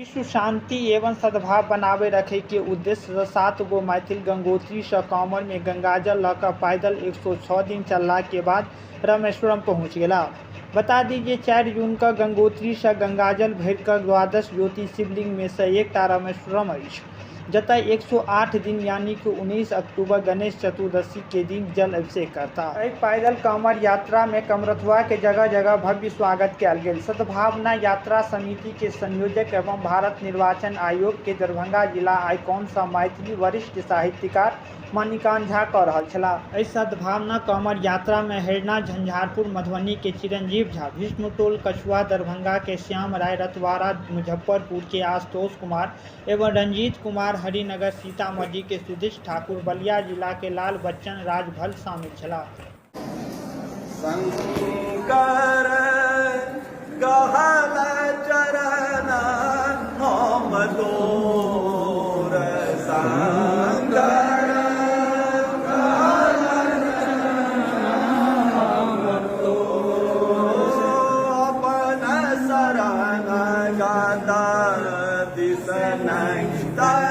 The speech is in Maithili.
विश्व शांति एवं सद्भाव बनाबय रखय के उद्देश्य सँ 7 गो मैथिल गंगोत्री सँ कांवर में गंगाजल ल क पैदल 106 दिन चलला के बाद रामेश्वरम पहुंच गेलाह। बता दी जे 4 जून क गंगोत्री सँ गंगाजल भरि क 12 ज्योति शिवलिंग में सँ एकटा रामेश्वरम अछि, जतय 108 दिन यानी कि 19 अक्टूबर गणेश चतुर्दशी के दिन जल अभिषेक करता। एहि पैदल कांवर यात्रा में कमरथुआ के जगह-जगह भव्य स्वागत कयल गेल। सद्भावना यात्रा समिति के संयोजक एवं भारत निर्वाचन आयोग के दरभंगा जिला आइकॉन सह मैथिली वरिष्ठ साहित्यकार मणिकांत झा क रहल छलाह। एहि सद्भावना कांवर यात्रा में हरिणा झंझारपुर मधुबनी के चिरंजीव झा, भीष्मटोल कछुआ दरभंगा के श्याम राय, रतवारा मुजफ्फरपुर के आशुतोष कुमार एवं रंजीत कुमार, हरिनगर सीतामढ़ी के सुधीश ठाकुर, बलिया जिला के लाल बच्चन राजभल शामिल छलाह। शंकर गहल चरण हम तोर शंकर अपन शरण गत दिस नहीं।